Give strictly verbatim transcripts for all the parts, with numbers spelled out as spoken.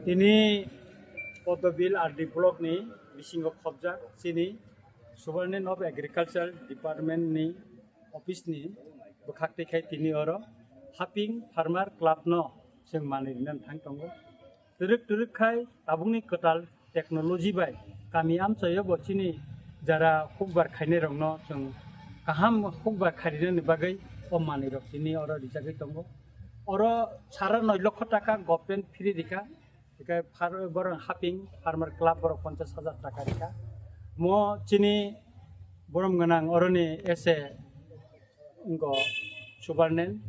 Tini Poddobil R D block ni bisingo khobjak chini Subarnen of Agriculture Department ni office ni bwkhak twi khai tini oro Haping Farmer Club no chwng manwi rwna thang tongo. Twrwk twrwk khai tabukni kwtal technology bai kami amchaio bo chini jara hukbar khainai rokno chwng kaham hukbar khainani bagwi o manwi rok tini oro rijagwi tongo. Oro sara noi lokho taka government free rika, hingke borok Haping Farmer Club borok ponchas hajar taka rika. Mo chini borom gwnang oroni S A wngkha Subarnen,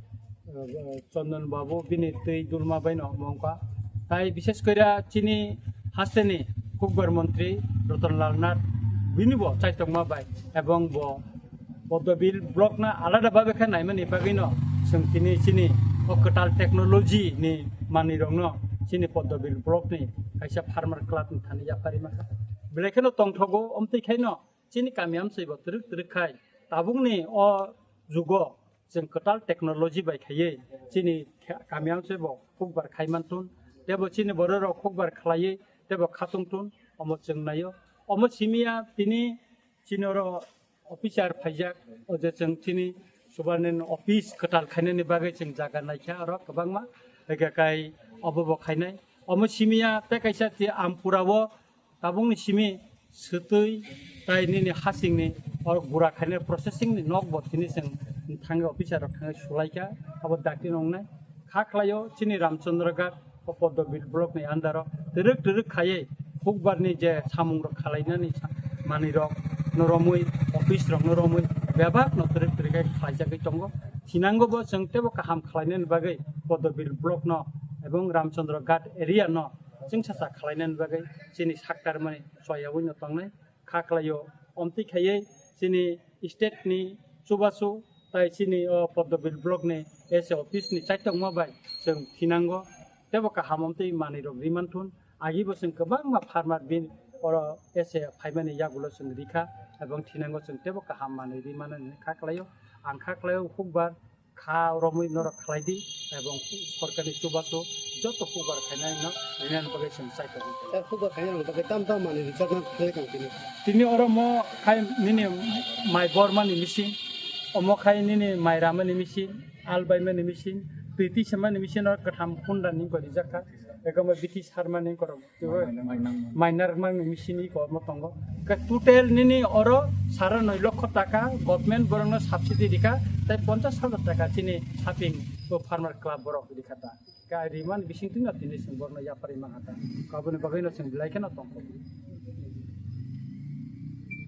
eh, Chondon Babu, bini twi dulma baino wngkha. Tai bishes koira chini hasteni hukbar montri Ratan Lal Nath, bini bo chaitokma bai, ebong bo Poddobil block na alada babe khe naimani bagwino chwng tini chini o kwtal technology ni manwi rokno chini Poddobil block ni kaisa farmer club ni thani yapari maka. Belai kheno tongthogo, omtwi khaino chini kami amchai bo twrwk twrwk khai tabukni o jugo chwng kwtal technology bai khaiwi chini kha-, kami amchai bo hukbar khai mantun, tebo chini borok rok hukbar khlaiwi tebo khatung tun, omo chwng naio. Omo simiya tini chini oro officer phaijak, o je chwng chini Subarnen office kwtal khainani bagwi chwng jaga naikha oro kwbangma, hwnkhe kai obo bo khainai. Omo simiya tei kaisa ti Ampura o tabukni simi swtwi tai nini hasingni o gura khainai processing ni nok bo tini chwng thangwi officer rok thangwi sulaikha, abo dakti nongnai. Kha khlaio chini Ramchandra Ghat o Poddobil block ni under o twrwk twrwk khaiwi hukbar ni je samung rok khalainani sa-, manwi rok no romwi, office rok no romwi bebak no twrwk twrwk khai khlaijagwi tongo. Thinango bo chwng tebo kaham khlainani bagwi Poddobil block no ebong Ramchandra Ghat area no chwngsacha khlainani bagwi chini saktarmani choyawi no tongnai. Kha khlaio, omtwi khaiwi chini state ni chubachu tai chini o Poddobil block ni S A office ni chaitokma bai chwng thinango tebo kaham omtwi manwi rok rimanthun. Agi bo chwng kwbangma farmer bin oro S A phaimani yagulo chwng rikha, ebong thinango chwng tebo kaham manwi rimanani kha khlaio. Ang kha khlaio hukbar kha romwi norok khlai di, ebong sorkarni chubachu joto hukbar khainai no rinani bagwi chwng chai tongo. Sir, hukbar khainai rok bagwi tam tam manwi rijak na thangwi tong tini. Tini oro mo khai nini mai bormani machine, omo khai nini mai ramani machine, al baimani machine, twi twi semani machine oro kwtham khunda ni wngkha rijak kha, ekama biti sarmani wngkha rok. Mainar mang ni machine iko mo tongo. Ke total nini oro sara noi lokho taka government borokno subsidy rika, tai ponchas hajar taka chini Haping o farmer club borok rika ta. Ka riman bising tino tini sing borokno yapari mang ta. Kaboni bagwi no sing belai kheno tongkho.